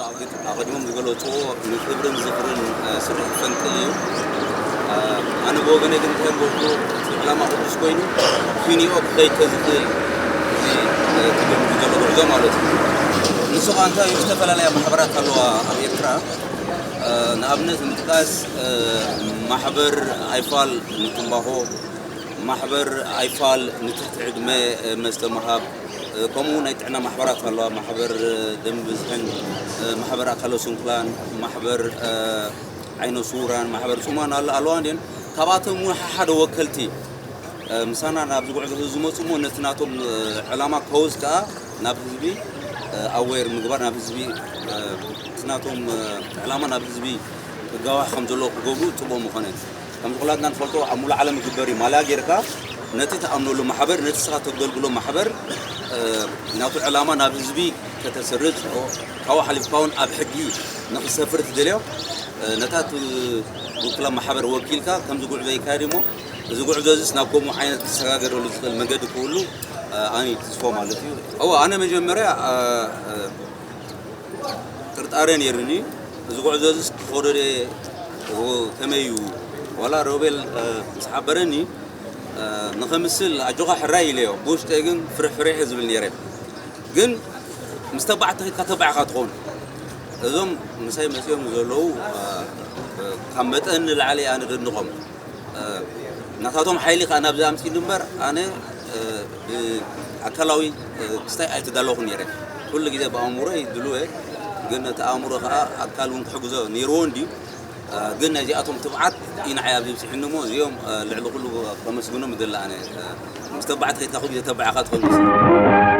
ኣቐዲሞም ዝገለፅዎ ንክብርን ዝኽርን ስርሒት ፈንቅል እዩ። ኣነ ብወገነይ ግን እንታይ ምበልኩ፣ እቲ ዕላማ ቅዱስ ኮይኑ ኪንዮ ክኸይድ ተዝኽእል እዚ ትገብሩ ዘሎ ጉዕዞ ማለት እዩ። ንሱ ከዓ እንታይ እዩ፣ ዝተፈላለያ ማሕበራት ኣለዋ ኣብ ኤርትራ። ንኣብነት ንምጥቃስ ማሕበር ኣይፋል ንትምባኾ፣ ማሕበር ኣይፋል ንትሕቲ ዕድመ መስተ ምሃብ፣ ከምኡ ናይ ጥዕና ማሕበራት ኣለዋ። ማሕበር ደም ብዝሕን ማሕበር ኣካለ ስንኩላን፣ ማሕበር ዓይነ ስውራን፣ ማሕበር ጽሙኣን ኣለ- ኣለዋ እንድን። ካብኣቶም እውን ሓደ ወከልቲ ምሳና ናብዚ ጉዕዞ ዝመፁ እሞ ነቲ ናቶም ዕላማ ከውዝ ከዓ ናብ ህዝቢ ኣዌር ምግባር፣ ናብ ህዝቢ እቲ ናቶም ዕላማ ናብ ህዝቢ ክጋዋሕ ከም ዘለዎ ክገብሩ ፅቡቅ ምኾነ። ከምዚ ኩላትና ንፈልጦ ኣብ ሙሉእ ዓለም ዝግበር እዩ። ማልያ ጌርካ ነቲ ትኣምነሉ ማሕበር፣ ነቲ ስኻ ተገልግሎ ማሕበር ናቱ ዕላማ ናብ ህዝቢ ከተስርጽ፣ ካብኡ ሓሊፍካ እውን ኣብ ሕጊ ንክሰፍር ትደልዮ፣ ነታ ትውክላ ማሕበር ወኪልካ ከምዚ ጉዕዞ ይካየድ እሞ፣ እዚ ጉዕዞ እዚስ ናብ ከምኡ ዓይነት ክሰጋገረሉ ዝኽእል መገዲ ክህሉ ኣነ ትስፎ ማለት እዩ። እወ፣ ኣነ መጀመርያ ጥርጣሬ ነይሩኒ። እዚ ጉዕዞ እዚስ ክኸዶ ድየ? ከመይ እዩ? ዋላ ሮቤል ምስ ሓበረኒ ንኸምስል ኣጆኻ ሕራይ ኢለዮ። ብውሽጠይ ግን ፍርሕ ፍርሕ ዝብል ነይረ። ግን ምስ ተባዕቲ ከይድካ ተባዕኻ ትኾን። እዞም ምሳይ መፂኦም ዘለዉ ካብ መጠን ንላዕሊ ኣነ ደንቖም። ናታቶም ሓይሊ ከዓ ናብዚ ኣምፂኒ እምበር ኣነ ብኣካላዊ ክስታይ ኣይተዳለኹ ነይረ። ኩሉ ግዜ ብኣእምሮ ድልወ፣ ግን እቲ ኣእምሮ ከዓ ኣካል እውን ክሕግዞ ነይርዎ እንድዩ። ግን ናይዚኣቶም ትብዓት እዩ ንዓይ ኣብዚ ብፅሒኒ እሞ እዚኦም ልዕሊ ኩሉ ከመስግኖም ይደሊ ኣነ። ምስ ተባዕቲ ከይድካ ኩሉ ግዜ ተባዕኻ ትኸውን።